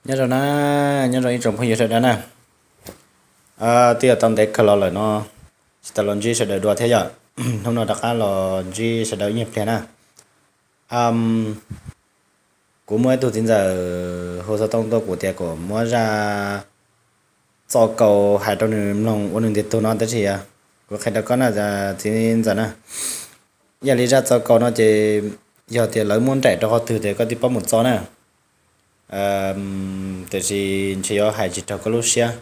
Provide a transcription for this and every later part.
Nyob zoo na, nyob zoo ib tsoom phooj ywg sawv daws na. Twb yog tau ntev kawg los lawm no, tsis tau los ntsib sawv daws dua thiab yom. Hnub no rov qab los ntsib sawv daws ib nyuag pliag na. Kuv muaj ib tug txiv ntxawm hu xov tooj tuaj kuv tias kom muab zaj txoj kaus hais rau nws mloog ua nws ntiag tug no tab sis kuv qhia rau koj na txiv ntxawm na. Yog li zaj txoj kaus no ces yog tias lawv muab nraim rau qhov twg ces koj twb paub mus txo na. Tiam sis ntshe yuav hais tsis raug koj lub siab.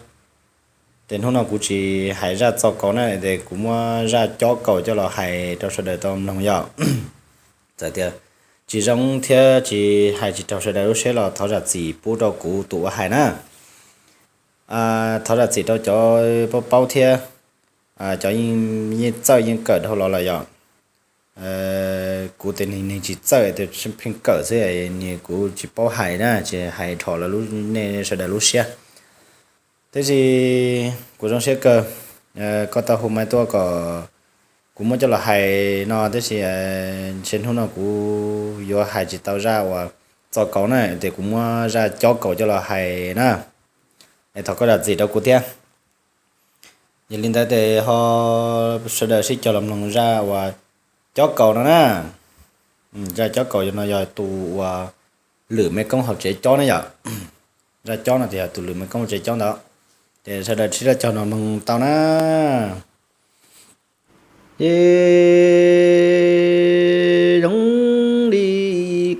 Ces hnub no kuv tsis hais zaj txoj kaus na, ces kuv muab zaj cob kaus coj los hais rau sawv daws tau mloog yom. Txawm tias tsis zoo thiab tsis hais tsis raug sawv daws lub siab los thov zam txim pub rau kuv tus uas hais na. Thov zam txim rau cov paub paub thiab cov yeej txawj yeej kawm dhau los lawm yom. Kuv tes neeg tsis txawj, pheej kawm xwb, kuv tsis paub hais na, tsis hais dhau lawv, nej sawv daws lub siab. Tab sis kuv zoo siab kawg, koj tau hu maiv tuaj kom kuv muab coj los hais no, tab sis ntshe hnub no kuv yuav hais tsis tau zaj uas txoj kaus na, ces kuv muab zaj cob kaus coj los hais na. Es thov koj zam txim rau kuv thiab. Yog li ntawd ces ho sawv daws sib cog los mloog zaj uas cob kaus no na. Zaj cob kaus no yog tus uas lwm me koob hauv tsev cob na yom. Zaj cob no ces yog tus lwm me koob hauv tsev cob ntawd. Ces sawv daws sib cog los mloog tau na. Ces zoo li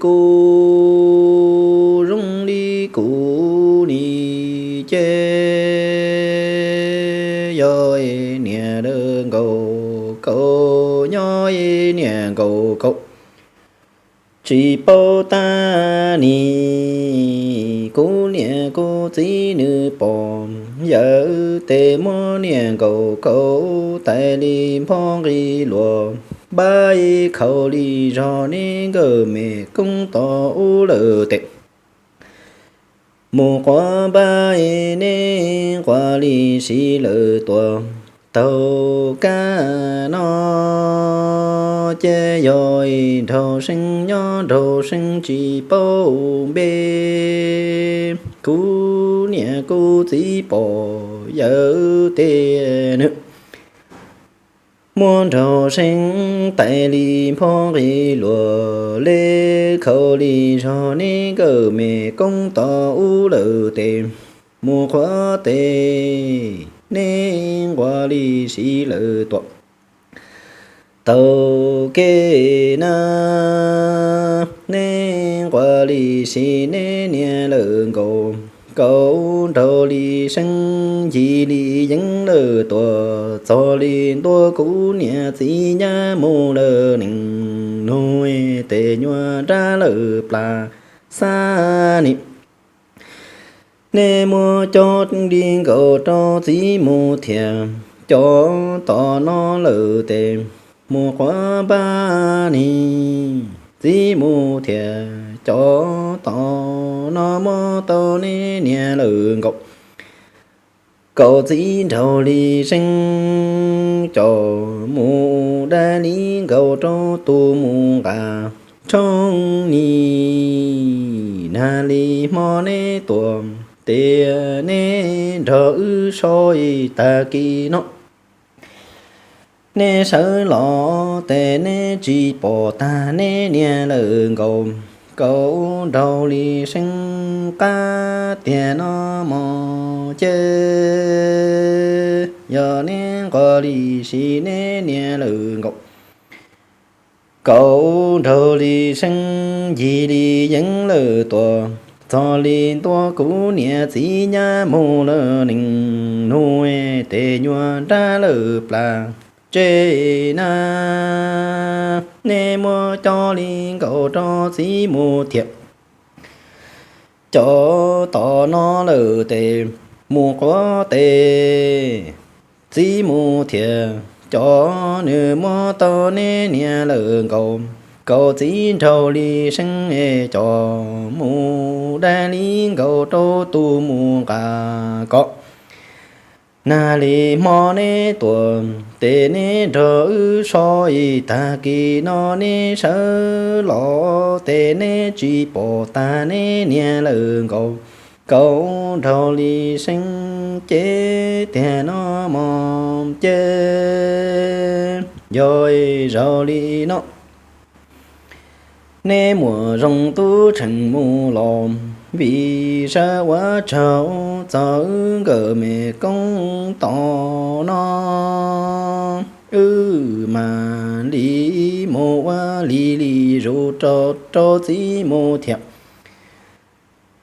kuv, zoo li kuv ni ces yog niam lawv nkaus kaus, nyob niam nkaus kaus tsis paub tag ni. Kuv niam kuv txiv nws pom yawm tes muab niam nkaus kaus tais li nphob nqi luas, npab khaus li zog neb nkawm me koob tos ub lawm tes mus quav npab neb nquas li si lawm tuaj. Taug kab no ces yog nraug seeb nyob nraug seeb tsis paub npe. Kuv niam kuv txiv pom yawm tes nws muab nraug seeb tais li nphob nqi luas, le khaus li zog neb nkawm me koob tos ub lawm tes mus qhuav tes neb nquas li si lawm tuaj. Taug kev na neb nquas li si neb niam lawm nkaus kaus, nraug li seeb ncig li yeeb lawm tuaj, txog li ntua kuv niam txiv nyab mus lawm nees nug tes nyuag nrab lawm plas xab ni. Neb muab cob li nkaus rau txiv mus thiab, cob tom no lawm tes mus quav npab ni. Txiv mus thiab cob tom no muab tau neb niam lawm nkaus kaus, txiv nraug li seeb cob mus dai li nkaus rau tus mus nqa roob ni. Nag li hmo neb tuaj tes neb nrog wb so ib tag kis no. Neb sawv los tes neb tsis pom tag neb niam lawm nkaus kaus, nraug li seeb qab tiag no mog ces yog neb nquas li si neb niam lawm nkaus kaus, nraug li seeb ncig li yeeb lawm tuaj, txog li ntua kuv niam txiv nyab mus lawm nees nug tes nyuag nrab lawm plas tseb na. Neb muab cob li nkaus rau txiv mus thiab, cob tom no lawm tes mus quav tes. Txiv mus thiab cob nws muab tau neb niam lawm nkaus kaus, txiv nraug li seeb es cob mus dai li nkaus rau tus mus nqa kos. Nag li hmo neb tuaj tes neb nrog wb so ib tag kis no, neb sawv los tes neb tsis pom tag neb niam lawm nkaus kauv nraug li seeb ces tiag no mog ces yog zaum li no. Neb muam zoo tub tseem mus los, vim sawv ua tsaug txog wb nkawm me koob tos no. Wb mam li mus ua li li zus rau, rau txiv mus thiab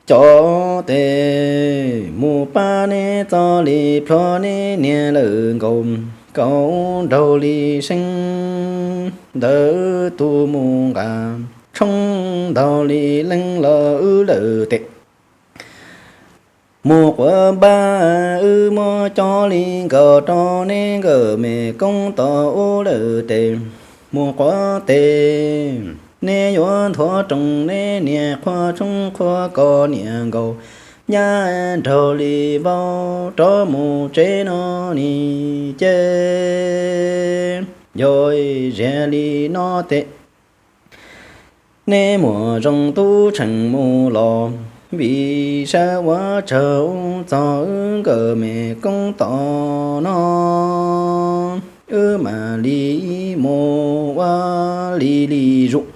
cov tes mus pab neb txoj li plhuav neb niag lawm nkaus, kauv nraug li seeb ntawd tus mus nqa tshoob ntaug li leej los wb lawm tes mus quav npab, wb muab coj li nkaus rau neb nkawm me koob tos wb lawm tes mus quav tes, neb yuav nthuav roos neb niag qhua tshoob qhua kos niam nkaus, nyab nraug li vau rov mus tsev no ni ces yog ziag li no tes. Neb muam zoo tub tseem mus los, vim sawv ua tsaug txog wb nkawm me koob tos no. Wb mam li mus ua li li zus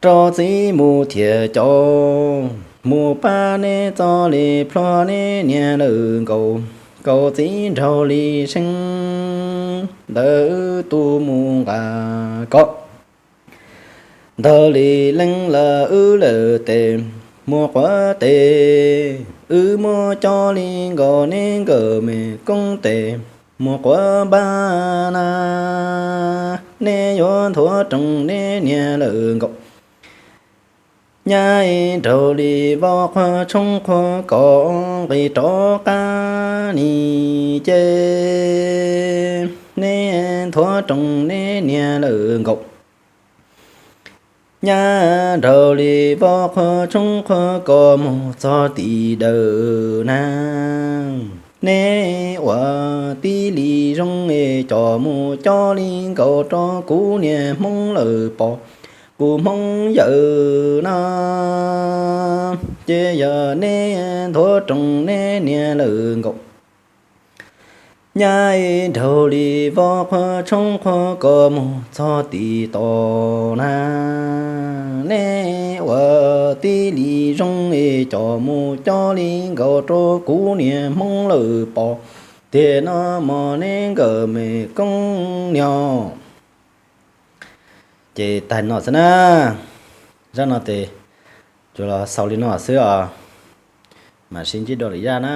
rau txiv mus thiab cov mus pab neb txoj li plhuav neb niag lawm nkaus, kauv txiv nraug li seeb ntawd tus mus nqa kos ntawd li leej los wb lawm tes mus quav tes, wb muab coj li nkaus neb nkawm me koob tes mus quav npab na, neb yuav nthuav roos neb niag lawm nkaus, nyab nraug li vau qhua tshoob qhua kos nqis rov qab ni ces neb nthuav roos neb niag lawm nkaus, nyab nraug li vau qhua tshoob qhua kos mus txog tim dawm na, neb ua tib li zoo es coj mus coj li nkaus rau kuv niag hmoob lawm pom kuv hmoob yawm na, ces yog neb nthuav roos neb niag lawm nkaus, nyab nraug li vau qhua tshoob qhua kos mus txog tim tom na, neb ua tib li zoo es coj mus coj li nkaus rau kuv niag hmoob lawm pom tiag no mog neb nkawm me koob niag. Ces tag no xwb na, zaj no ces tsuas los xaus li no xwb os, mam sib ntsib dua lwm zaj na.